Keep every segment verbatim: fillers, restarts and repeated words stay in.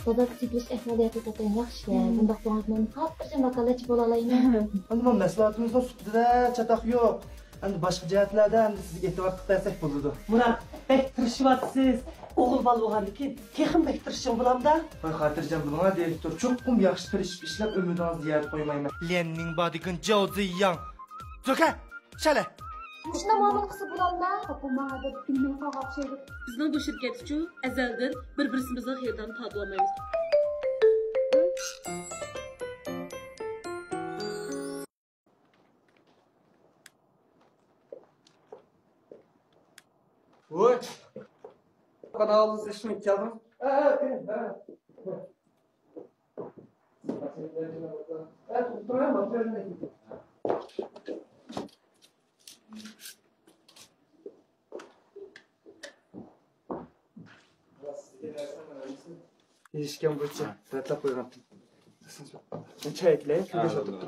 دادا سېتىۋېلىش ئەھۋالى ھەقىقەتەن ياخشىكەن. مۇنداق بولغاندىكىن مەن خاتىرجەم ۋاكالەتچى بولالايمەن. ئەمدى بۇ مەھسۇلاتىمىزنىڭ سۈپىتىدە چاتاق يوق. ئەمدى باشقا جەھەتلەردە ئەمدى سىزگە ئېتىبار قىلىپ بەرسەك بولىدۇ. مۇرات، بەك تىرىشىۋاتىسىز. ئوغۇل بالا بولغاندىكىن تېخىمۇ بەك تىرىشىڭ بولامدا؟ ۋاي، خاتىرجەم بولۇڭ، دىرېكتور. چوقۇم ياخشى تىرىشىپ ئىشلەپ، ئۈمىدىڭىزنى يەردە قويمايمەن. ليەننىڭ بادىگىن جاۋزىياڭ. زۆكە، شەلە. مۇشۇنداق مۇئامىلە قىلسا بولامدا؟ ئاپا، ماڭا دەپ بىلمەي قالغان ئوخشايدۇ. بىزنىڭ بۇ شىركەتتىچۇ ئەزەلدىن بىر-بىرسىمىزنىڭ خېرىدارىنى تارتىۋالمايمىز. ۋوي. قانالىڭىز ئىشمۇ كەلدىڭ؟ ھە، ھە، ھە. دېيىشكەن بويىچە رەتلەپ قويغانتىم. چاي ئەكىلەي، كۈلگە ساتىپتۇ.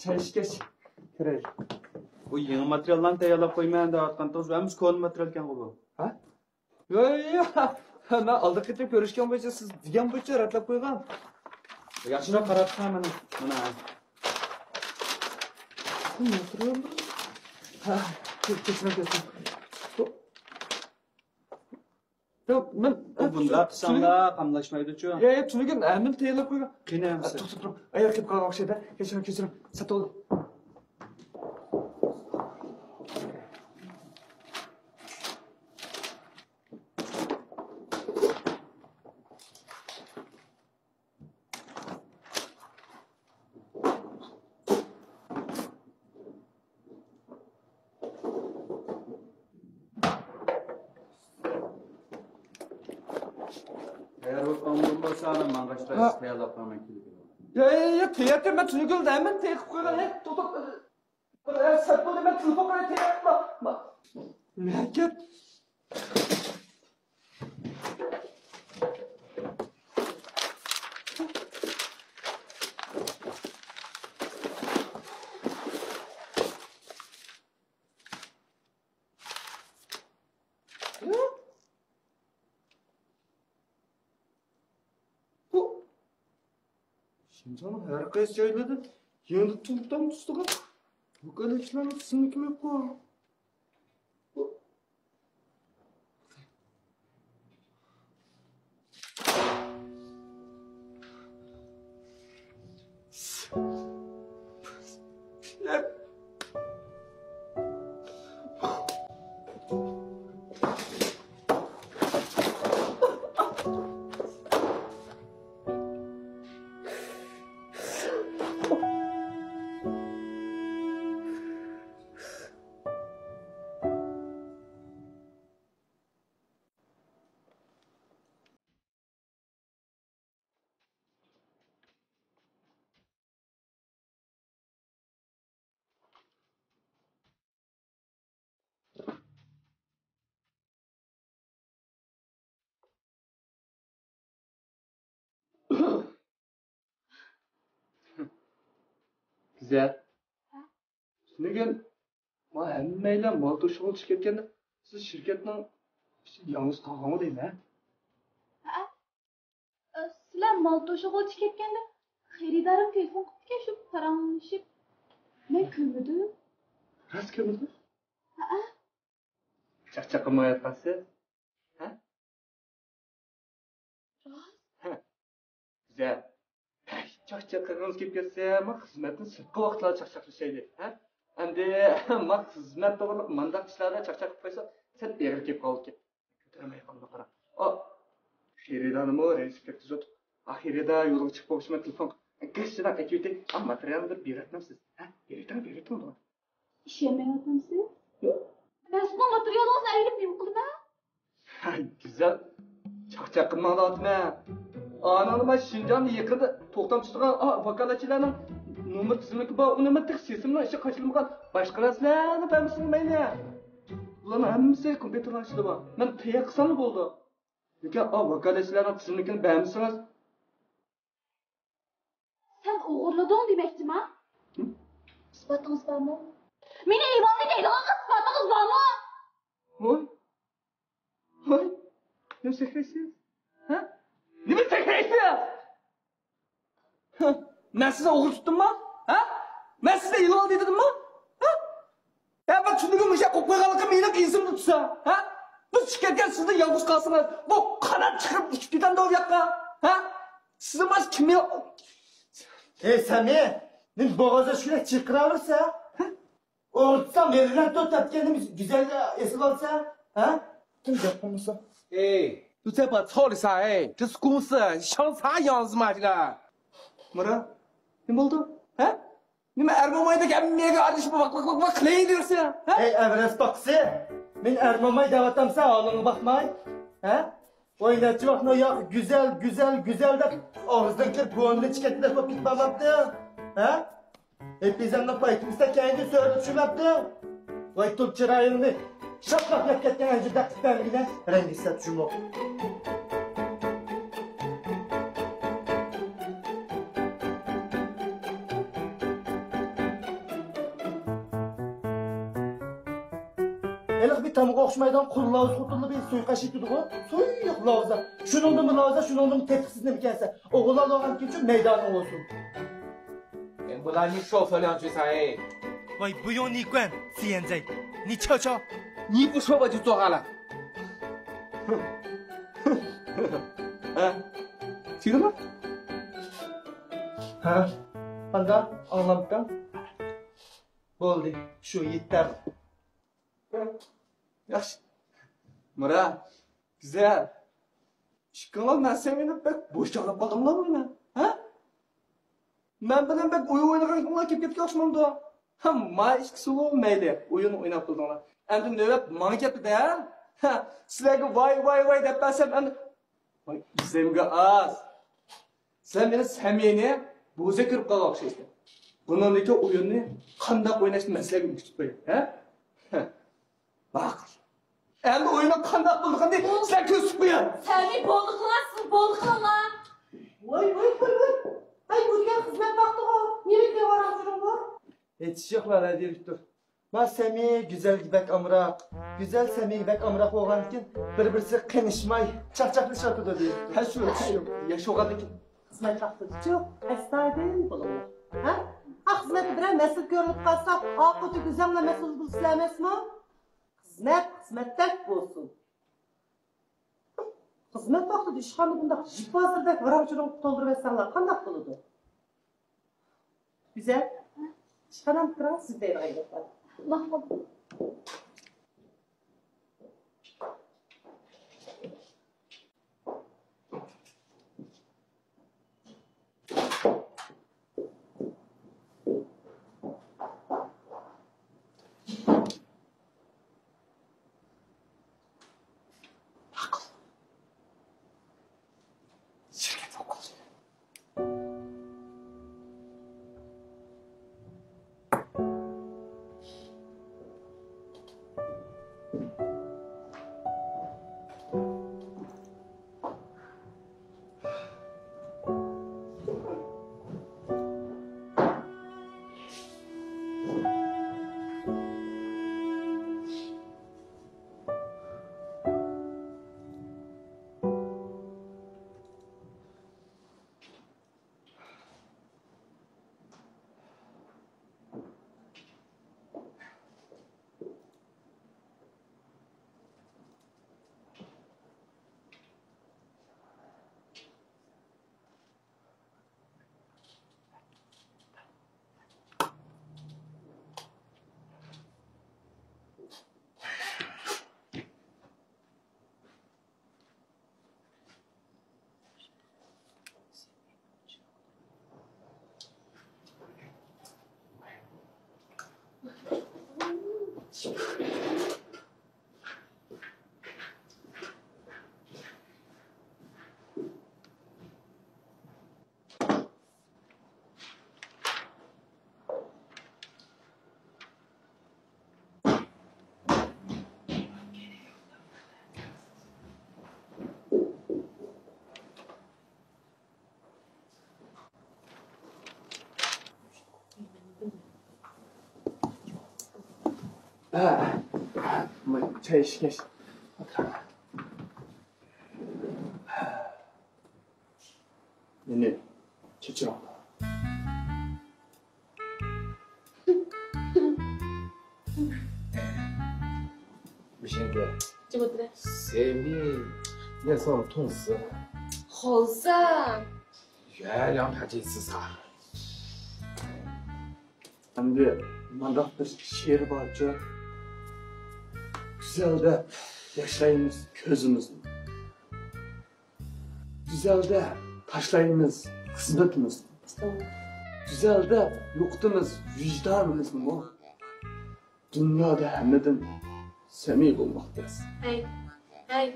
چاي ئىچكەچ كىرەيلى. بۇ يېڭى ماتېرىياللارنى تەييارلاپ قويىمەن دەۋاتقانتىڭىز، ھەممىسى كونا ماتېرىيالكەنغۇ بۇ؟ ھە؟ ياق، ياق، ياق. مەن ئالدى قېتىم كۆرۈشكەن بويىچە سىز دېگەن بويىچە رەتلەپ قويغان. ياخشىراق قاراپ تۇرساڭ مانا. مانا. ھە، كەچۈرۈڭ، كەچۈرۈڭ. ياق، مەن، بۇ بۇنداق قىلساڭلار قاملاشمايدۇچۇ. ياق، ياق، تۈنۈگۈن ھەممىنى تەييارلاپ قويغان. قېنى ھەممىسى؟ توختاپ تۇرۇڭ. ئاياغ كېلىپ قالغان ئوخشايدۇ. كەچۈرۈڭ، كەچۈرۈڭ. سەت بولدى. تەييار بولۇپ قالغان بولسا، ماڭغاچ ھە. تەييارلاپ قويماي كېلىپ. يا، يا، يا، تەييار، مەن تۈنۈگۈن ھەممىنى تەييار قىلىپ قويغان. ھەي، توختاپ، توختاپ، ھەي، سەت بولدى، مەن تېلېفون قىلىپ تەييار قىلىپ. مەكەت. شىنجاڭنىڭ ھەر قايسى جايلىرىدا يېڭىدا تۇغۇلغان تۇغۇلغان ۋاكالەتچىلەرنىڭ تىزىملىكى يوققۇ؟ گۈزەل. ھە؟ تۈنۈگۈن ما ھەممەيلەن مال توشۇغىلى چىقىپ كەتكەندە، سىز شىركەتنىڭ ئىچىدە يالغۇز قالغانغۇ دەيمەن. ھە؟ ئە، سىلەر مال توشۇغىلى چىقىپ كەتكەندە، خېرىدارىم تېلېفون قىپتىكەن، شۇ پاراڭلىشىپ. مەن كۆرمىدىم. راست كۆرمىدىڭ؟ ھەئە. چاقچاق قىلمايۋاتقانسىز؟ ھە؟ راست. ھە. گۈزەل. چاقچاق قىلغىڭىز كېلىپ كەتسە، ما خىزمەتنى سىرتقى ۋاقىتلاردا چاقچاقلىشايلى، ھە؟ ئەمدى ما خىزمەت توغرىلىق مانداق ئىشلاردا چاقچاق قىلىپ قويسا، سەل ئېغىر كېلىپ قالىدىكەن. كۆتۈرمەي قالما قارا. ئا، خېرىدارنىمۇ رەنجىتىپ كەتكۈزۈۋاتىپ. ئا، خېرىدار يولغا چىقىپ بولۇشىمەن تېلېفون قىلىپ. گاچچىداق ئېتىۋېتەي. ئا، ماتېرىيالنى بىر بېرىۋەتمەمسىز؟ ھە؟ بېرىۋېتىڭ، بېرىۋېتىڭ. ئىشەنمەيۋاتامسىز؟ ياق. مەن سىزنىڭ ماتېرىيالىڭىزنى ئەگىرىپ نېمە قىلىمەن؟ ھە، گۈزەل. چاقچاق قىلماڭلار دەيمەن. ئانىڭنى مەن شىنجاڭدا يېقىندا توختام تۇتىدىغان، ئا، ۋاكالەتچىلەرنىڭ نومۇر تىزىملىكى بار، ئۇنى مەن تېخى سىستېمىنىڭ ئىشىغا قاچىلىمىغان، باشقا نەرسىلەرنى بەرمىسىڭىز مەيلى. بۇلارنىڭ ھەممىسى كومپيۇتېرنىڭ ئىچىدە بار. مەن تەييار قىلساملا بولىدۇ. لېكىن ئا ۋاكالەتچىلەرنىڭ قىسىملىكىنى بەرمىسىڭىز. سەن ئوغرىلىدىڭ دېمەكچىما؟ ئىسپاتىڭىز بارمۇ؟ مېنى ئېلىۋالدى دەيدىغانغا ئىسپاتىڭىز بارمۇ؟ ۋاي، ۋاي، نېمە سەكرەيسىز؟ ھە؟ نېمە سەكرەيسىز؟ ھە؟ مەن سىزنى ئوغرى تۇتتۇممۇ؟ ھە؟ مەن سىزنى ئېلىۋالدى دېدىممۇ؟ ھە؟ ھە، بىر تۈنۈگۈن مۇشۇ قويۇپ قويغانلىقىم مېنىڭ ئېسىمدە تۇرسا، ھە؟ بىز چىقىپ كەتكەن سىزنى يالغۇز قالسىڭىز، بۇ قانات چىقىرىپ ئۇچۇپ كېتەمدۇ ئۇ ياققا؟ ھە؟ سىزنى مانا كىم يا-، ھەي، سەمى، نېمە بوغازى ئۆچكىدەك چىرقىراۋېرىسەن؟ ئورتىسام يېرىدىن تۇتۇپ تەپكەننى گۈزەل ئېسىپ ئالسا، ھە؟ كىم گەپ قىلمىسا؟ ئەي، 都在把操了啥？哎，这是公司，想啥样子嘛这个？ مۇرا، نېمە بولدى؟ ھە؟ نېمە ئەر مومايدەك ھەممە يەرگە ئارىلىشىپ ۋاق ۋاق ۋاق ۋاق قىلىۋېرىسەن؟ ھە؟ ئەي ئەۋرەز باقسى، مېنى ئەر موماي دەۋاتامسەن ھالىڭغا باقماي؟ ھە؟ ۋاي نەچچە ۋاقىتنى ياق گۈزەل، گۈزەل، گۈزەل دەپ ئاغزىدىن كىرىپ بۇرنىدىن چىقىپ كېتىپ كېتىپ بارماپتۇ؟ ھە؟ ئېپىزەمنىڭ پايتىمىزدا كەينىدىن سۆرىدە چۈشمەپتۇ؟ ۋاي تۇل چىرايىڭنى شاپلاق يەپ كەتكەن ئەنجۈر دەقىق بەرمىگىنە رەڭگى سەت جۇمۇق. ھېلىقى بىر تامغا ئوخشىمايدىغان قۇر لاۋزا خوتۇنلا بىر سۇيۇقئاش ئېتىدىغۇ؟ سۇيۇق لاۋزا. شۇنىڭدىنمۇ لاۋزا، شۇنىڭدىنمۇ تېتىقسىز نېمىكەنسەن؟ ئوغۇللار بولغانكىنچۇ مەيدانىڭ بولسۇن. 哎，不然你少说两句噻，哎。 喂，不用你管，死眼贼，你瞧瞧。 你不说我就做啥了。 ھە؟ چۈشەندىڭمۇ؟ ھە؟ قانداق؟ ئاڭلامتىڭ؟ بولدى، شۇ يېتەر. ياخشى. مۇرا، گۈزەل. ئىككىڭلار مەن سەمىنى بەك بوش چاغلاپ قالدىڭلارمۇ مېنى؟ ھە؟ مەن بىلەن بەك ئويۇن ئوينىغانكىڭلار كېلىپ كەتكەن ئوخشىمامدۇ؟ ھە، ما ئىككىسىغۇ مەيلى، ئويۇن ئويناپ بىلدىڭلار. ئەمدى نۆۋەت ماڭا كەپتۇ-دە. ھە، سىلەرگە ۋاي، ۋاي، ۋاي دەپ بەرسەم، ئەمدى ۋاي، ئىزەمگە ئاز. سىلەر مېنى سەمىنى بوزەك كۆرۈپ قالغان ئوخشايسىلەر. بۇنىڭدىكى ئويۇننى قانداق ئويناشنى مەن سىلەرگە ئۆگىتىپ قوياي، ھە؟ ھە. ماقۇل. ئەمدى ئويۇننىڭ قانداق بولىدىغىنىنى سىلەر كۆرسىتىپ قويۇڭ. سەمى، بولدى قىلىڭلار، سىز بولدى قىلىڭلار. ۋاي، ۋاي، ۋاي، ۋاي. ھەي، بۇ دېگەن خىزمەت ۋاقتىغۇ. نېمە دېگەن ۋاراڭ-چۇرۇڭ بۇ؟ ھېچ يوقلا، دىرېكتور. ما سەمى گۈزەلگە بەك ئامراق، گۈزەل سەمىگە بەك ئامراق بولغاندىكىن، بىر-بىرسىگە قېنىشماي، چاقچاقلىشىۋاتىدۇ دېيىپتۇ. ھە، شۇ، شۇ، ياش بولغاندىكىن. خىزمەت ۋاقتىدىچۇ ئەستايىدىل بولۇڭلار. ھە؟ ئا، خىزمەتتە بىرەر مەسىلە كۆرۈلۈپ قالسا، ئاقىۋىتى گۈزەللا مەسئۇل بولىسىلەر ئەمەسمۇ؟ خىزمەت خىزمەتتەك بولسۇن. خىزمەت ۋاقتىدا ئىشخانىدا بۇنداق جىپ ھازىردەك ۋاراڭ-چۇرۇڭ تولدۇرۇۋەتسەڭلار قانداق بولىدۇ؟ گۈزەل، ئىشخانامدا تۇرۇڭ، سىز دەيدىغان گەپ بار. ماقۇل. ھە، چاي ئىچكەچ. مېنى كەچۈرۈڭلار. بېشىڭدا. جىمىتلە. سېنى ياسان تونسا. خالسا. يا، يا، پاجىسىز. ئەمدى مۇنداق بىر شېئىر بارچۇ. گۈزەل دەپ ياشلايمىز كۆزىمىزنى. گۈزەلدە تاشلايمىز خىزمىتىمىزنى. گۈزەلدە يوقىتىمىز ۋىجدانىمىزنىمۇ. دۇنيادا ھەممىدىن سەمىمىي بولماق تەس. ھەي، ھەي.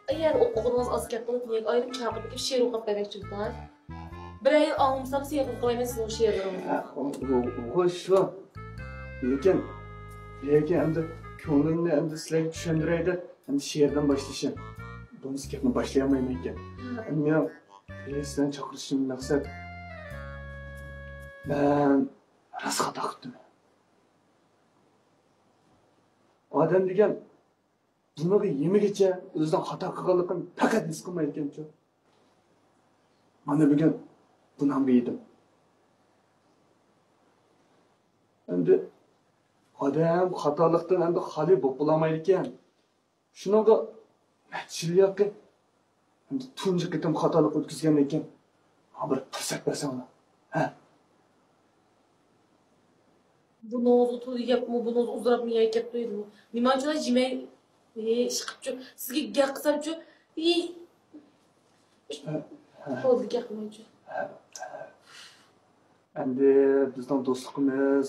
ئەگەر ئوقۇغىنىڭىز ئاز گەپ قىلىپ، نىيەت ئايرىم چاقىرىپ شېئىر ئوقۇپ بەرمەكچىمىكەن؟ بىرەر يىل ئاڭلىمىسام، سېغىن قويمەن سىزنىڭ شېئىرلىرىڭىزنى. ھە، ئۇ، ئۇ، ئۇ شۇ. لېكىن، لېكىن ئەمدى كۆڭلۈمنى ئەمدى سىلەرگە چۈشەندۈرەي دەپ، ئەمدى شېئىردىن باشلىشىم. بولمىسا گەپنى باشلىيالمايمەن ئىكەن. ھە. ئەمدى مېنىڭ سىلەرنى چاقىرىشىم مەقسەت، مەن راست خاتا قىپتىمەن. ئادەم دېگەن بۇنىڭغا يېمىگىچە ئۆزىنىڭ خاتا قىلغانلىقىنى پەقەت ھېس قىلمايدىكەنچۇ. مانا بۈگۈن بۇنىڭغا يېدىم. ئەمدى ئادەم خاتالىقتىن ئەمدى خالىي بولۇپ بولالمايدىكەن. شۇنىڭغا نەچچە يىل ياقى ئەمدى تۇنجى قېتىم خاتالىق ئۆتكۈزگەندىن كېيىن ماڭا بىر پۇرسەت بەرسەڭلار. ھە؟ بۇنىڭىزغا تولا گەپمۇ، بۇنىڭىزغا ئۇزىراپمۇ يەر كەپتۇ ئىدىمۇ. نېمانچىلا جىمەي، ئىش قىپچۇ، سىزگە گەپ قىلسامچۇ، بولدى، گەپ قىلمايچۇ. ئەمدى بىزنىڭ دوستلۇقىمىز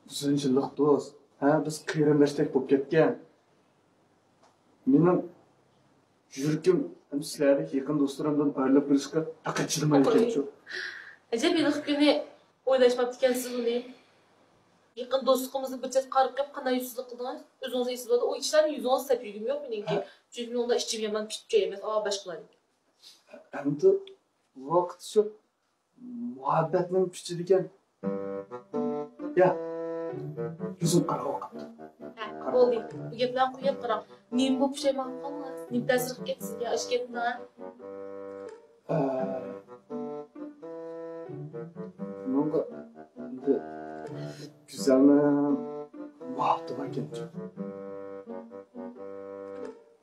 ئۇزۇن يىللىق دوست، ھە، بىز قېرىنداشتەك بولۇپ كەتكەن. مېنىڭ يۈرىكىم ھەم سىلەردەك يېقىن دوستلىرىمدىن ئايرىلىپ قېلىشقا پەقەت چىدىمايدىكەنچۇ. ئەجەب ھېلىقى كۈنى ئويلاشماپتىكەنسىز ئۇنى. يېقىن دوستلۇقىمىزنى بىر چەتكە قايرىپ قويۇپ، قانداق يۈزسىزلىك قىلدىڭىز؟ ئۆزىڭىز ئېسىڭىزدە ئۇ ئىشلارنى يۈزىڭىزگە سەپ يۈرگۈم يوق مېنىڭكى. ھە. چۈنكى مېنىڭ ئىچىم يامان پۈتۈكچە ئەمەس، ئا، باشقىلاردىكى. ئەمدى ۋاقىت شۇ. مۇھەببەتنىڭ كۈچى دېگەن. يا، يۈزۈم قارىغۇ قاپتۇ. ھە، بولدى. بۇ گەپلەرنى قويۇپ قاراڭ. نېمە بولۇپ پۇشايمان قىلىپ قالدىڭىز؟ نېمە تەسىر قىلىپ كەتتى سىزگە ئاشۇ گەپلەر؟ ئە، بۇنىڭغا ئەمدى گۈزەلنىڭ مۇھەببىتى باركەن.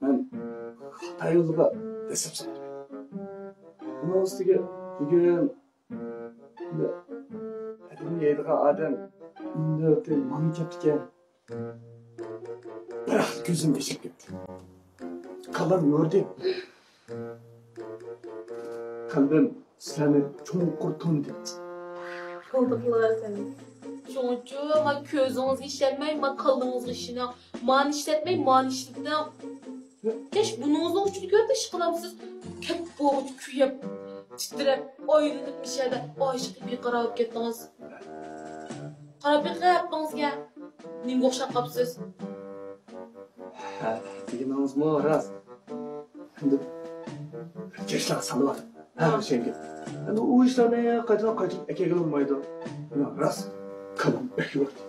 مەن خاتا يولغا دەسسەپ سالدىم. ئۇنىڭ ئۈستىگە بۈگۈن ئەدىبنى يەيدىغان ئادەم ئۈندىدىن ماڭا كەپتىكەن. بىراق كۆزۈم ئېچىلىپ كەتتى. كاللام يورۇدى. قەلبىم سىلەرنى چوڭقۇر تونۇدى. بولدى قىلىۋەرسەڭ. شۇڭىچۇ، ما كۆزىڭىزگە ئىشەنمەي، ما كاللىڭىزغا ئىشىنىڭ. مانى ئىشلەتمەي، مانى ئىشلىتىڭ. كەچ بۇنىڭىزنىڭ ئۈچۈن كۆرۈپ ئىش قىلامسىز. كەپ بولغۇچە كۆيۈپ، تىترەپ، ئايلىنىپ مىشەدە ئاشىق بىقارار بولۇپ كەتتىڭىز. قاراپ بېقىڭ ئەپىڭىزگە. نېمىگە ئوخشاپ قاپسىز؟ ھە، دېگىنىڭىزمۇ راست. ئەمدى كەچلەر سالىۋاتىدۇ. ھەممە شەيگە. ئەمدى ئۇ ئىشلارنى قايتىدىن قايتۇرۇپ ئەكەلگىلى بولمايدۇ. مېنىڭ راست كاللام بەك يورۇدى.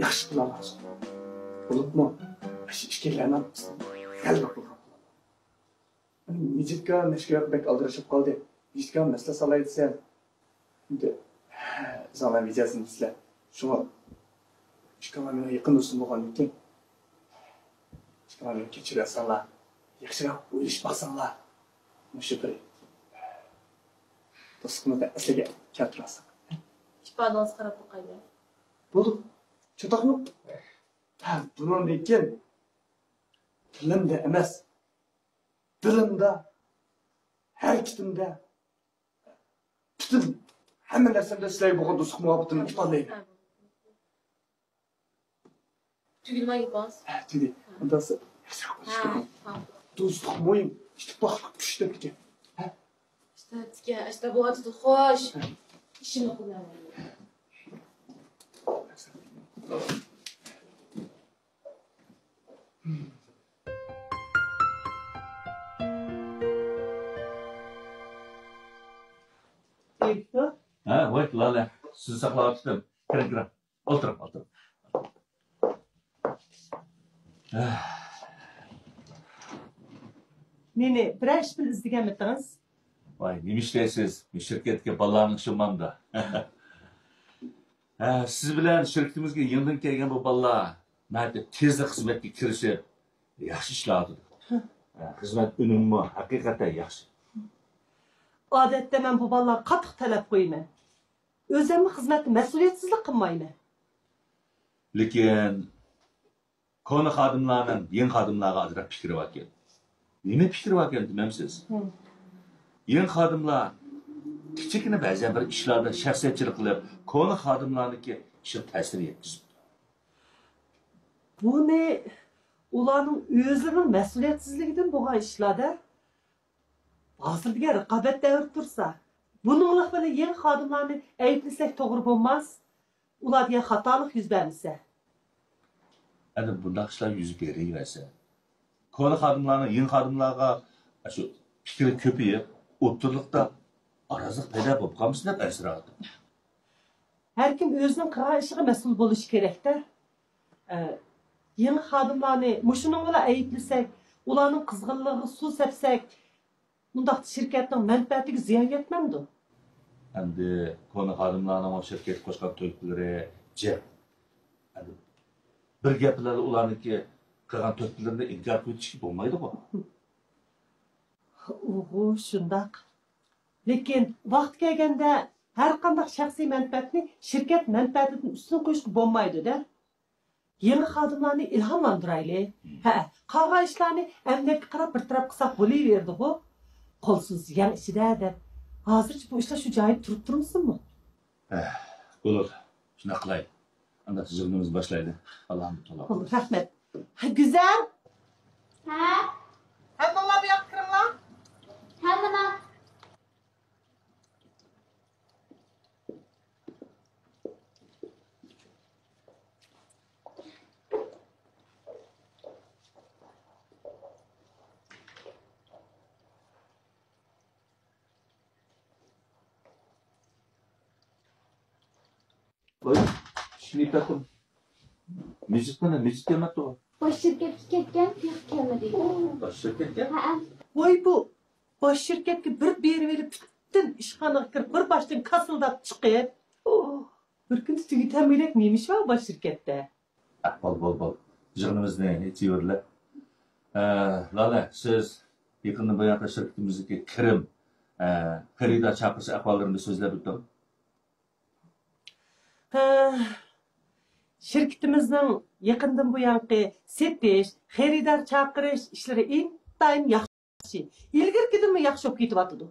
ياخشى پىلان لازىم. بولۇپمۇ ئاشۇ ئىككىيلەننىڭ دەل بىر قىلغان. مىجىتكا نەشكىلەر بەك ئالدىرىشىپ قالدى. مىجىتكا مەسىلە سالاي دېسەم، ئەمدى ئۆزۈڭلار مىجەزىنى بىلىسىلەر. شۇڭا ئىككىڭلار مېنىڭ يېقىن دوستۇم بولغاندىن كېيىن، ئىككىڭلار مېنى كەچۈرۈۋەتسەڭلار، ياخشىراق ئويلىشىپ باقساڭلار، مۇشۇ بىر دوستلۇقىمىزنى ئەسلىگە كەلتۈرۈۋەتسەڭ. ئىپادىڭىزگە قاراپ باقايلى. بولدى، چاتاق يوق. ھە، بۇنىڭدىن كېيىن تىلىمدا ئەمەس، دىلىمدا، ھەرىكىتىمدە، پۈتۈن ھەممە نەرسەمدە سىلەرگە بولغان دوستلۇق مۇھەببىتىمنى ئىپادىلەيمەن. تۈگىدىما گېپىڭىز؟ ھە، تۈگىدى. ئۇنداقسا، ھە، ھە. دوستلۇق مۇھىم، ئىتتىپاقلىق كۈچ دەپتىكەن. ھە؟ ئىشتە دەپتىكەن، ئىشتە بۇ ئاتىدۇ، خوش. ھە. ئىشىمنى قىلىمەن. ھە، ۋاي، لالە. سىزنى ساقلاۋاتىتتىم. كىرىڭ، كىرىڭ. ئولتۇرۇڭ، ئولتۇرۇڭ. مېنى بىرەر ئىش بىلەن ئىزدىگەنمىتىڭىز؟ ۋاي، نېمە ئىشلەيسىز؟ شىركەتتىكى بالىلارنىڭ ئىشى مانداق. ھە، سىز بىلەن شىركىتىمىزگە يېڭىدىن كەلگەن بۇ بالىلار ناھايىتى تېزلا خىزمەتكە كىرىشىپ، ياخشى ئىشلەۋاتىدۇ. ھە، خىزمەت ئۈنۈمىمۇ ھەقىقەتەن ياخشى. ئادەتتە مەن بۇ بالىلارغا قاتتىق تەلەپ قويىمەن. ئۆزۈممۇ خىزمەتتە مەسئۇلىيەتسىزلىك قىلمايمەن. لېكىن كونا خادىملارنىڭ يېڭى خادىملارغا ئازراق پىكرى باركەن. نېمە پىكرى باركەن دېمەمسىز؟ ھىم. يېڭى خادىملار كىچىككىنە بەزەن بىر ئىشلاردا شەخسىيەتچىلىك قىلىپ، كونا خادىملارنىڭكى ئىشىغا تەسىر يەتكۈزۈپتۇ. بۇنى ئۇلارنىڭ ئۆزلىرىنىڭ مەسئۇلىيەتسىزلىكىدىن بولغان ئىشلار-دە. ھازىر دېگەن رىقابەت دەۋرى تۇرسا، بۇنىڭلىق بىلەن يېڭى خادىملارنى ئەيىبلىسەك توغرا بولماس. ئۇلار دېگەن خاتالىق يۈز بەرمىسە. ئەنە بۇنداق ئىشلار يۈز بېرىۋەرسە، كونا خادىملارنىڭ يېڭى خادىملارغا شۇ پىكرى كۆپىيىپ، ئوتتۇرىلىقتا ئارازلىق پەيدا بولۇپ قالمىسۇن دەپ ئەنسىرەۋاتىمەن. ھەركىم ئۆزىنىڭ قىلغان ئىشىغا مەسئۇل بولۇشى كېرەك-تە. ئە، يېڭى خادىملارنى مۇشۇنىڭ بىلەن ئەيىبلىسەك، ئۇلارنىڭ قىزغىنلىقىغا سۇ سەپسەك، ئۇنداقتا شىركەتنىڭ مەنپەئەتىگە زىيان يەتمەمدۇ؟ ئەمدى كونا خادىملارنىڭ شىركەتكە قوشقان تۆھپىلىرى جىق. ئەمدى بىر گەپ بىلەن ئۇلارنىڭكى قىلغان تۆھپىلىرىنى ئىنكار قىلىۋېتىشكە بولمايدىغۇ. ئۇغۇ، شۇنداق. لېكىن ۋاقتى كەلگەندە ھەرقانداق شەخسىي مەنپەئەتنى شىركەت مەنپەئەتىدىن ئۈستۈن قويۇشقا بولمايدۇ-دە. يېڭى خادىملارنى ئىلھاملاندۇرايلى. ھە، قالغان ئىشلارنى ئەمگەككە قاراپ بىر تەرەپ قىلساق بولۇۋېرىدىغۇ. قولسىز يەڭ ئىچىدە دەپ، ھازىرچە بۇ ئىشلار شۇ جايىدا تۇرۇپ تۇرمىسۇنمۇ؟ ھە، بولىدۇ. شۇنداق قىلايلى. ئانداق يىغىنىمىزنى باشلايلى. ئاللاھنى تولا. بولىدۇ، رەھمەت. ھە، گۈزەل. ھە؟ ھەممىڭلار بۇ ياققا كىرىڭلار. ھە، مانا. ۋاي، چۈشىنىپ كەتتىم. مىجىت قانا، مىجىت كەلمەپتىغۇ. باش شىركەتكە كەتكەن، تېخى كەلمىدى. باش شىركەتكە؟ ھەئە. ۋاي، بۇ باش شىركەتكە بىر بېرىۋېلىپ، پۈتۈن ئىشخانىغا كىرىپ، بىر باشتىن كاسىلداپ چىقىپ، بىر كۈندە تۈگىتەلمىگۈدەك نېمە ئىش بار باش شىركەتتە؟ ھە، بول، بول، بول. يىغىنىمىزنى ئېچىۋېرىلى. ئە، لالە، سىز يېقىندىن بۇيانقى شىركىتىمىزدىكى كىرىم، ئە، خېرىدار چاقىرىش ئەھۋاللىرىنى سۆزلەپ ئۆتۈڭ. ھە، شىركىتىمىزنىڭ يېقىندىن بۇيانقى سېتىش، خېرىدار چاقىرىش ئىشلىرى ئىنتايىن ياخشى. ئىلگىرىكىدىنمۇ ياخشى بولۇپ كېتىۋاتىدۇ.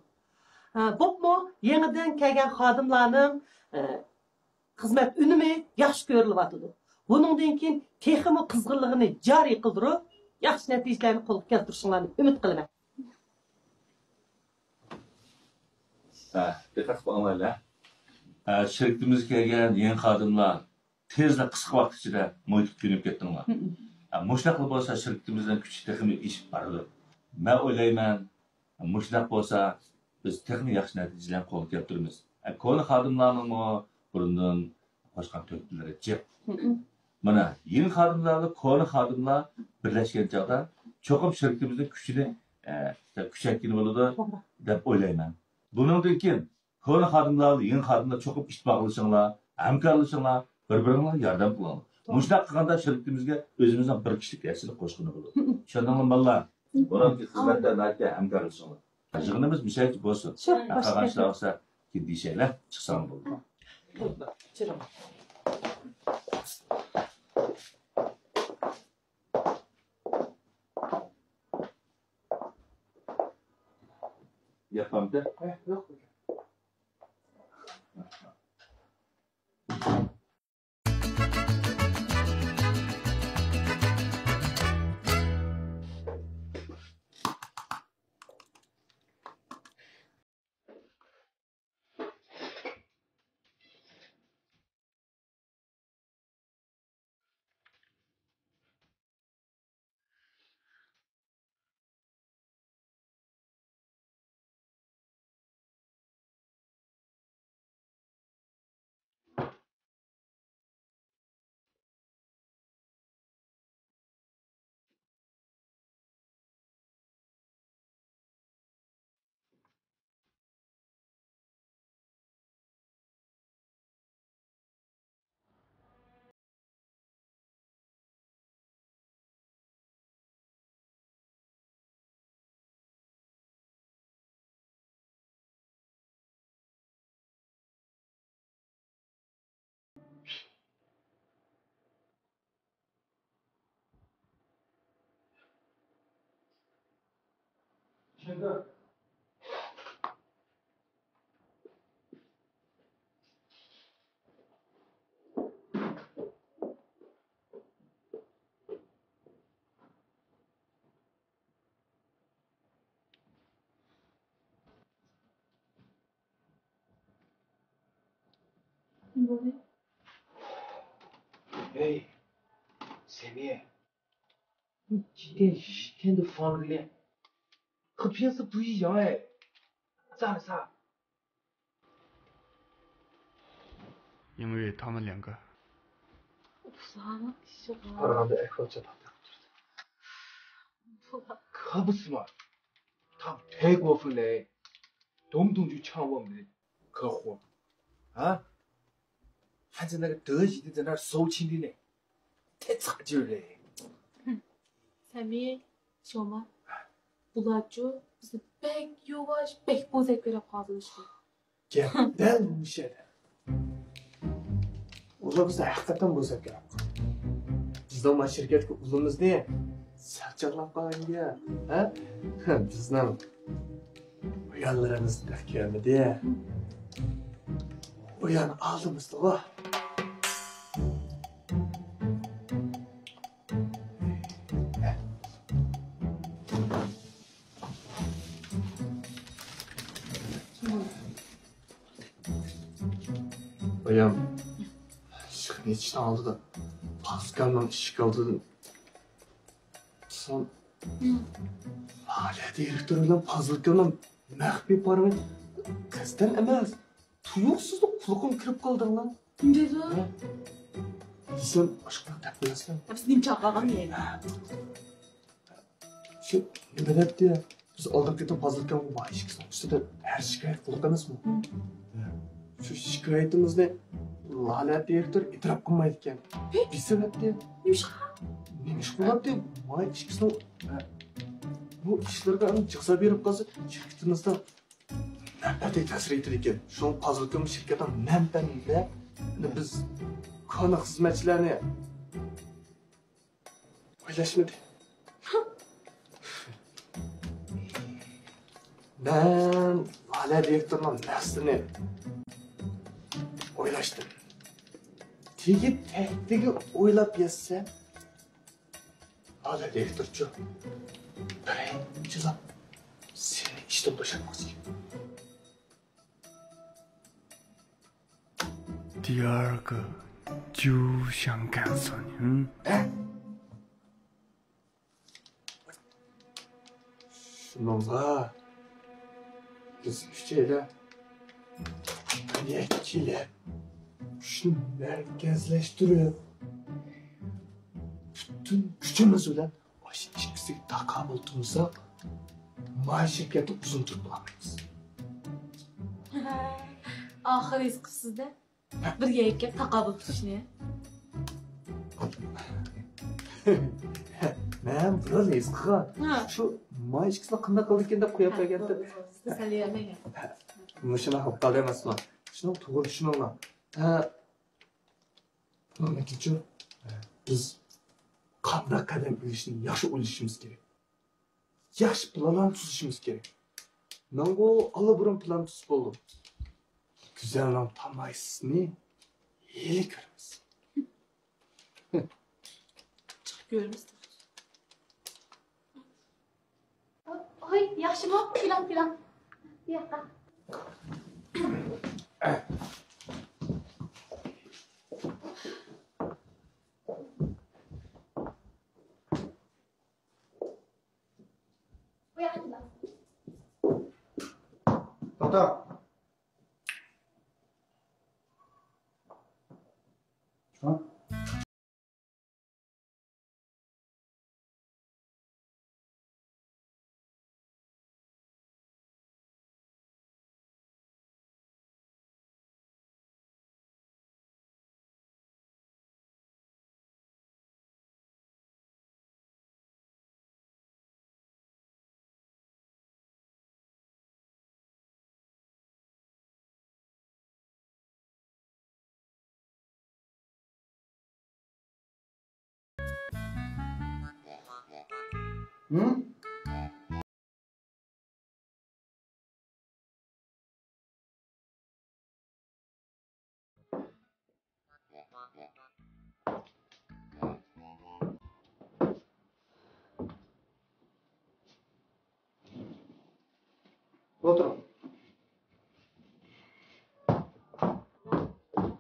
ھە، بولۇپمۇ يېڭىدىن كەلگەن خادىملارنىڭ، ئە، خىزمەت ئۈنۈمى ياخشى كۆرۈلۈۋاتىدۇ. بۇنىڭدىن كېيىن تېخىمۇ قىزغىنلىقىنى جارى قىلدۇرۇپ، ياخشى نەتىجىلەرنى قولغا كەلتۈرۈشۈڭلارنى ئۈمىد قىلىمەن. ھە، دىققەت قىلىپ ئاڭلايلى. ھە، شىركىتىمىزگە كەلگەن يېڭى خادىملار تېزلا قىسقا ۋاقىت ئىچىدە مۇھىتقا كۆنۈپ كەتتىڭلار. ھە، مۇشۇنداقلا بولسا شىركىتىمىزنىڭ كۈچى تېخىمۇ ئېشىپ بارىدۇ. مەن ئويلايمەن، مۇشۇنداق بولسا بىز تېخىمۇ ياخشى نەتىجىلەرنى قولغا كەلتۈرىمىز. ھە، كونا خادىملارنىڭمۇ بۇرۇندىن قوشقان تۆھپىلىرى جىق. مانا، يېڭى خادىملار بىلەن كونا خادىملار بىرلەشكەن چاغدا چوقۇم شىركىتىمىزنىڭ كۈچىنى، ئە، كۈچەيتكىلى بولىدۇ دەپ ئويلايمەن. بۇنىڭدىن كېيىن كونا خادىملار بىلەن يېڭى خادىملار چوقۇم ئىتتىپاقلىشىڭلار، ھەمكارلىشىڭلار، بىر-بىرىڭلارغا ياردەم قىلىڭلار. مۇشۇنداق قىلغاندا شىركىتىمىزگە ئۆزىمىزنىڭ بىر كىشىلىك ھەسسىلىك قوشقىنى بولىدۇ. چۈشەندىڭلارمۇ بالىلار؟ بۇرۇنقى خىزمەتتە ناھايىتى ھەمكارلىشىڭلار. يىغىنىمىز مۇشۇ يەرگىچە بولسۇن. شۇ، قالغان ئىشلار بولسا كېيىن دېيىشەيلى، چىقساڭلار بولىدۇ. ياقامدۇ؟ ياق. ھەي، سەمىيە. 你今天一天都放着嘞，和平时不一样哎，咋了啥？因为他们两个。 ئۇلارنىڭ ئىشىغا. قارىغاندا ئەھۋال چاتاق تېقىپ تۇردى. بۇلار. 可不是嘛，他太过分了，动不动就抢我们的客户，啊？还在那个得意的在那儿搜亲的呢，太差劲了。 سەمىي، شۇما، بۇلارچۇ بىزنى بەك يۇۋاش، بەك بوزەك كۆرۈپ قالدى شۇ. گەپ دەل مۇشۇ يەردە. ئۇلار بىزنى ھەقىقەتەن بوزەك كۆرۈپ قالدى. بىزنىڭ ما شىركەتكە ئۇلىمىزنى سەل چاغلاپ قالغان گەپ، ھە؟ بىزنىڭ ئۇيانلىرىمىزنى بەك كۆرمىدى. ئۇيان ئالدىمىزدىغۇ. بايام، ئىشىكنى ئېچىشنىڭ ئالدىدا، پاسكالنىڭ ئىشىك ئالدىدىن سەن، ھە، لالە دىرېكتور بىلەن پازىلكىنىڭ مەخپىي پارىڭى قەستەن ئەمەس، تۇيۇقسىزلا قۇلىقىمغا كىرىپ قالدىڭلار. نېمە دەيدۇ؟ ھە؟ دېسەم، ئاشۇنداق دەپ قوياسەن. بىز نېمە چاقالغان يەنە؟ شۇ نېمە دەپتۇ؟ بىز ئالدىنقى قېتىم پازىلكىنىڭ ماي ئىشىكىنىڭ ئۈستىدە ھەر شىكايەت قىلدۇق ئەمەسمۇ؟ ھە. شۇ شىكايىتىمىزنى لالە دىرېكتور ئېتىراپ قىلمايدىكەن. ھېي! بىز سەۋەبتىن. نېمىشقا؟ نېمىشقا بولاتتى؟ ماي ئىشىكىنىڭ، ھە، بۇ ئىشلىرىغا ئەمدى جازا بېرىپ قالسا، شىركىتىمىزنىڭ مەنپەئەتىگە تەسىر يېتىدىكەن. شۇڭا پازىلكىمۇ شىركەتنىڭ مەنپەئەتىدە، بىز كونا خىزمەتچىلەرنى ئويلاشمىدى. مەن لالە دىرېكتورنىڭ مەقسىتىنى ئويلاشتىم. تېگى تەكتىگە ئويلاپ يەتسەم، لالە دىرېكتورچۇ، بىرىنچىلا سېنى ئىشتىن بوشاتماقچى. دىيارگا جۇشاڭكەنسۇن. شۇنىڭغا بىز ئۈچەيلەن يەككىلەپ، كۈچنى مەركەزلەشتۈرۈپ، پۈتۈن كۈچىمىز بىلەن ئاشۇ ئىككىسىگە تاقابىل تۇرمىساق، ما شىركەتتە ئۇزۇن تۇرۇپ بولالمايمىز. ئاخىرى ھېسقىپسىز-دە، بىر يەرگە تاقابىل تۇرۇشنى. مەن بىرلا ھېس قىلغان. ھە. شۇ ما ئىككىسىنى قانداق قىلىدىكىن دەپ قويۇپ بەرگەنتىم. ھە، بولدى، بولدى. سىز تەسەللى بەرمەيمەن. ھە، مۇشۇنداق بولۇپ قالدى ئەمەسمۇ؟ شۇنىڭ توغرا شۇنىڭغا. ھە. بۇنىڭكىچۇ، بىز قانداق قەدەم ئېلىشنى ياخشى ئويلىشىمىز كېرەك. ياخشى پىلانلارنى تۈزۈشىمىز كېرەك. مەنغۇ ئاللىبۇرۇن پىلان تۈزۈپ بولدۇم. گۈزەلنىڭ تامايسىسىنى ھېلى كۆرىمىز. چىقىپ كۆرىمىز. ھوي، ياخشىمۇ؟ كېلىڭ، كېلىڭ. بۇ ياققا. بۇ ياققا كېلىڭ. توختا. ھە؟ ھىم؟ ئولتۇرۇڭ.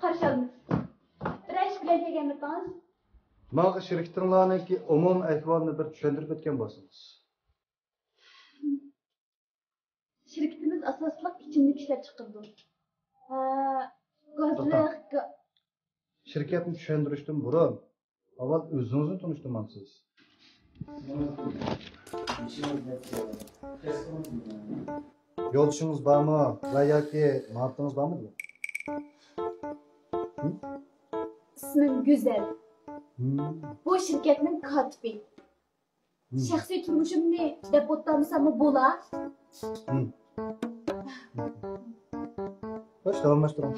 قارشى ئالىمىز. بىرەر ئىش بىلەن كەلگەنمىدىڭىز؟ ماڭا شىركىتىڭلارنىڭكى ئومۇمىي ئەھۋالىنى بىر چۈشەندۈرۈپ ئۆتكەن بولسىڭىز. شىركىتىمىز ئاساسلىق ئىچىملىك ئىشلەپچىقىرىدۇ. ھە، توختاڭ. گازلىق، گا- شىركەتنى چۈشەندۈرۈشتىن بۇرۇن، ئاۋۋال ئۆزىڭىزنى تونۇشتۇرمامسىز؟ يولدىشىڭىز بارمۇ ۋە ياكى مۇھەببىتىڭىز بارمىدى؟ ئىسمىم گۈزەل. ھىم. بۇ شىركەتنىڭ كاتىپى. ھىم. شەخسىي تۇرمۇشۇمنى دەپ ئوتتالمىساممۇ بولا؟ ھىم. خوش، داۋاملاشتۇرۇڭ.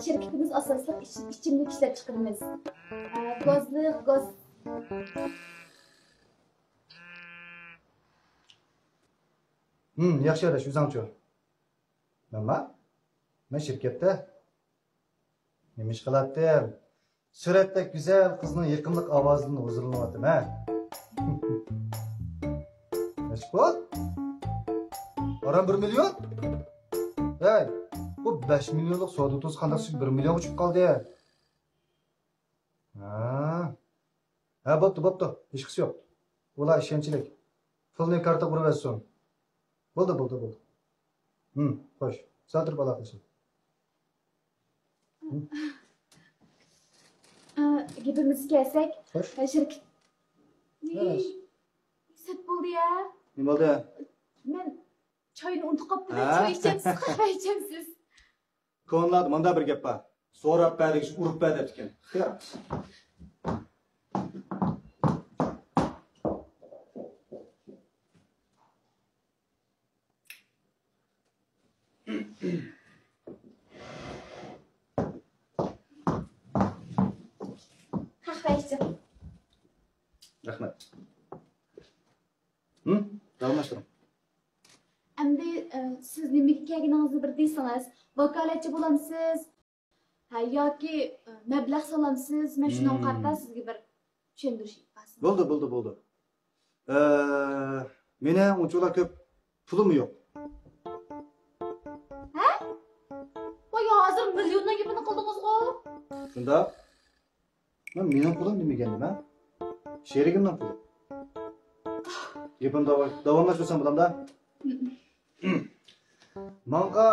شىركىتىمىز ئاساسلىق ئىچ-، ئىچىملىك ئىشلەپچىقىرىمىز. ئە، گازلىق، گاز. ھىم، ياخشى ئاداش، ئۆزۈڭچۇ؟ مەنما؟ مەن شىركەتتە. نېمە ئىش قىلاتتىم؟ سۈرەتتەك گۈزەل قىزنىڭ يېقىملىق ئاۋازىدىن ھۇزۇرلىنىۋاتىمەن. نەچچە پۇل؟ ئاران بىر مىليون؟ ھەي، بۇ بەش مىليونلۇق سودا تۇزى قانداق چۈشۈپ بىر مىليونغا چۈشۈپ قالدى؟ ھە. ھە، بوپتۇ، بوپتۇ. ھېچقىسى يوق. ئۇلار ئىشەنچلىك. پۇلنى كارتىغا ئۇرۇۋەتسۇن. بولدى، بولدى، بولدى. ھىم، خوش. سەل تۇرۇپ ئالاقىلىشىڭ. ھىم. ئا، گېپىمىزگە كەلسەك، خوش. ئە، شىركىت. ياراش. سەت بولدى يا. نېمە بولدى؟ مەن چاينى ئۇنتۇپ قاپتىمەن. ھە؟ چاي ئىچەمسىز، قەھۋە ئىچەمسىز؟ كونىلاردا مۇنداق بىر گەپ بار، سوراپ بەر دېگۈچە ئۇرۇپ بەر دەپتىكەن. قەھۋە ئىچىڭ. رەھمەت. ھىم؟ داۋاملاشتۇرۇڭ. ئەمدى، ئە، سىز نېمىگە كەلگىنىڭىزنى بىر دېسىڭىز، ۋاكالەتچى بولامسىز؟ ھە، ياكى، ئە، مەبلەغ سالامسىز؟ مەن شۇنىڭغا قارىتا سىزگە بىر چۈشەندۈرۈش ئېلىپ بارسام. بولدى، بولدى، بولدى. ئە، مېنىڭ ئۇنچىۋالا كۆپ پۇلۇم يوق. ھە؟ ۋاي، ھازىر مىليوننىڭ گېپىنى قىلدىڭىزغۇ. شۇنداق. مەن مېنىڭ پۇلۇم دېمىگەندىم، ھە؟ شېرىكىمنىڭ پۇلى. گېپىمنى داۋا-، داۋاملاشتۇرسام بولامدا؟ ماڭا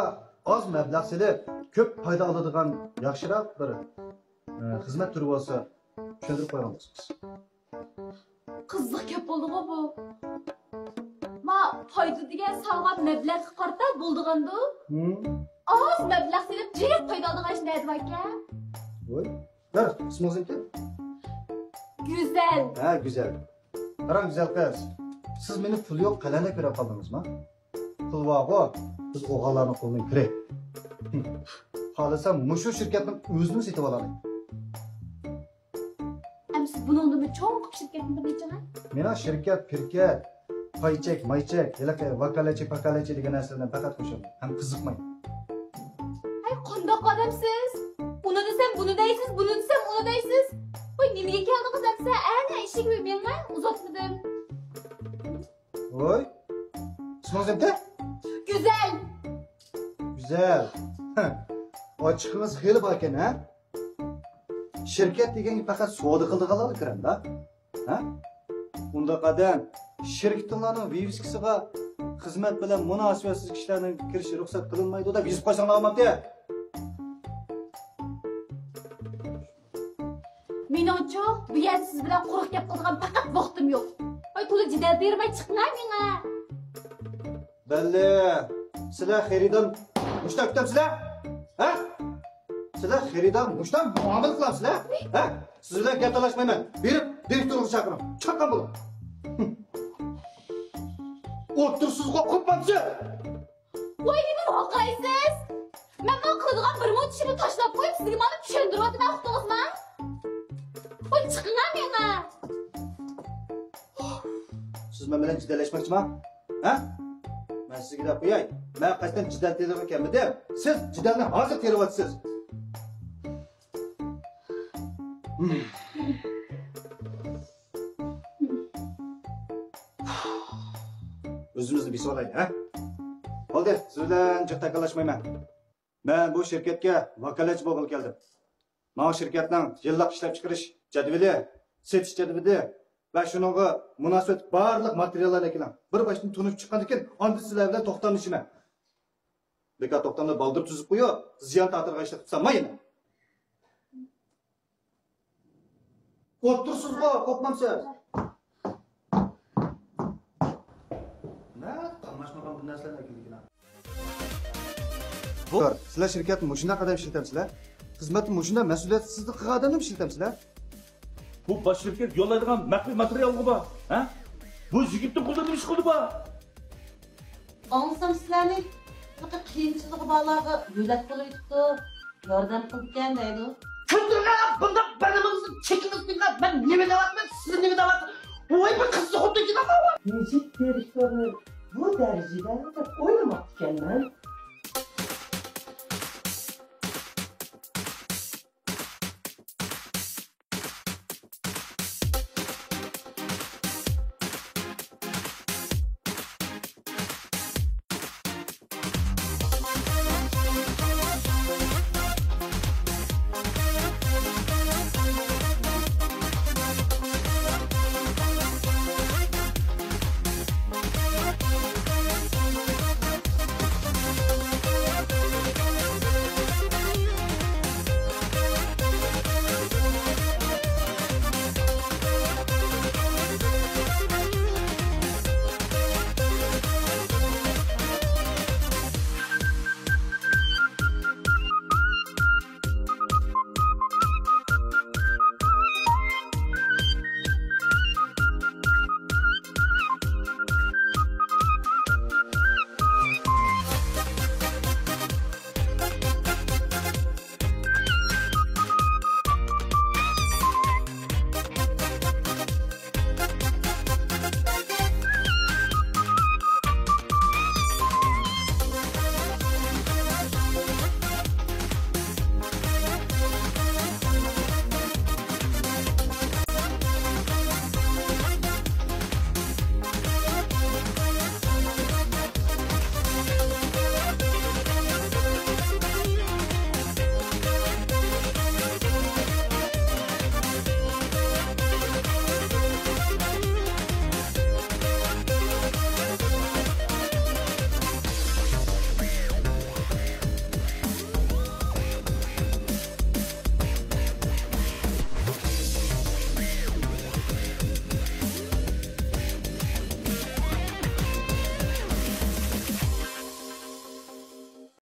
ئاز مەبلەغ سېلىپ، كۆپ پايدا ئالىدىغان ياخشىراق بىر، ئە، خىزمەت تۈرى بولسا، چۈشەندۈرۈپ قويغان بولسىڭىز. قىزىق گەپ بولدىغۇ بۇ. ما پايدا دېگەن سالغان مەبلەغگە قارىتا بولىدىغاندۇ؟ ھىم. ئاز مەبلەغ سېلىپ جىق پايدا ئالىدىغان ئىش نەدە باركەن؟ ۋوي، بىر ئىسمىڭىز نېمىكەن؟ گۈزەل. ھە، گۈزەل. قاراڭ، گۈزەل قىز، سىز مېنى پۇل يوق قەلەندەك كۆرۈپ قالدىڭىزما؟ پۇل بارغۇ، بىز ئوغۇللارنىڭ قولىنىڭ كىرى. خالىسا مۇشۇ شىركەتنىڭ ئۆزىنىمۇ سېتىۋالالايمەن. ئەمسە بۇنىڭدىنمۇ چوڭ قىلىپ شىركەتنى بىرنى ئېچىڭە. مېنىڭ شىركەت، پىركەت، پايچەك، مايچەك، ھېلىقى ۋاكالەتچى، پاكالەتچى دېگەن نەرسىلەرنى پەقەت قوشۇلدۇم ھەم قىزىقمايمەن. ھەي، قانداق ئادەمسىز؟ ئۇنى دېسەم بۇنى دەيسىز، بۇنى دېسەم ئۇنى دەيسىز. ۋاي، نېمىگە كەلدىڭىز ئەمسە؟ ئەنە ئىشىكنى مېڭە ئۇزاتمىدىم. ۋوي، ئىسمىڭىز نېمىدى؟ گۈزەل. گۈزەل. ئاچچىقىڭىز خېلى باركەن، ھە؟ شىركەت دېگەنگە پەقەت سودا قىلىدىغانلارلا كىرەمدا؟ ھە؟ ئۇنداق ئادەم شىركىتىڭلارنىڭ ۋىۋىسكىسىغا خىزمەت بىلەن مۇناسىۋەتسىز كىشىلەرنىڭ كىرىشى رۇخسەت قىلىنمايدۇ دەپ يېزىپ قويساڭلار بولمامتى؟ مېنىڭچۇ، بۇ يەردە سىز بىلەن قۇرۇق گەپ قىلىدىغان پەقەت ۋاقتىم يوق. ۋاي، تولا جېدەل بېرىمەن، چىقىڭە مېڭە. بەللى، سىلەر خېرىدار مۇشتاق كۈتەمسىلەر؟ ھە؟ سىلەر خېرىدار مۇشتاق مۇئامىلە قىلامسىلەر؟ ھە؟ سىز بىلەن گەپ تالاشمايمەن. بېرىپ دىرېكتورغا چاقىرىڭ. چاققان بولۇڭ. ئولتۇرسىزغۇ، قوپمامسىز؟ ۋاي، نېمە ۋارقىرايسىز؟ مەن مانا قىلىدىغان بىر مۇنچە ئىشىمنى تاشلاپ قويۇپ، سىزگە مانا چۈشەندۈرۈۋاتىمەن، ئۇقتىڭىزمۇ؟ ۋاي، چىقىڭە مېڭە! سىز مەن بىلەن جېدەللەشمەكچىما؟ ھە؟ مەن سىزگە دەپ قوياي، مەن قەستەن جېدەل تېرىغىلى كەلمىدىم. سىز جېدەلنى ھازىر تېرىۋاتىسىز. ئۆزىمىزنى بېسىۋالايلى، ھە؟ بولدى، سىز بىلەن جىق تاكاللاشمايمەن. مەن بۇ شىركەتكە ۋاكالەتچى بولغىلى كەلدىم. ماڭا شىركەتنىڭ يىللىق ئىشلەپچىقىرىش جەدۋىلى، سېتىش جەدۋىلى ۋە شۇنىڭغا مۇناسىۋەتلىك بارلىق ماتېرىياللارنى ئەكېلىڭ. بىر باشتىن تونۇشۇپ چىققاندىن كېيىن، ئاندىن سىلەر بىلەن توختاملىشىمەن. بىكار توختامنى بالدۇر تۈزۈپ قويۇپ، زىيان تارتىدىغان ئىشلار قىلسام مايىنى. ئولتۇرسىزغۇ، قورقمامسىز؟ نە، قاملاشمىغان بۇ نەرسىلەرنى ئەكېلىدىكىن. بۇ، سىلەر شىركەتنى مۇشۇنداق ئادەم ئىشلىتەمسىلەر؟ خىزمەتنى مۇشۇنداق مەسئۇلىيەتسىزلىك قىلغان ئادەمنىمۇ ئىشلىتەمسىلەر؟ بۇ باش شىركەت يوللايدىغان مەخپىي ماتېرىيالغۇ بار، ھە؟ بۇ يىگىتنىڭ قولىدا نېمە ئىش قىلدى بار؟ ئاڭلىسام سىلەرنى ھېلىقى قىيىنچىلىقى بارلارغا يۆلەپ قويۇۋېتىپتۇ، ياردەم قىلىدىكەن دەيدۇ. كۈندۈرگەن بۇنداق بەدىنىڭىزنى چېكىڭىز دېگەن مەن نېمە دەۋاتىمەن، سىز نېمە دەۋاتىسىز؟ ۋاي بىر قىزىق خوتۇن كېلىدۇ. نېجىپ دىرېكتورنى بۇ دەرىجىدە دەپ ئويلىماپتىكەنمەن.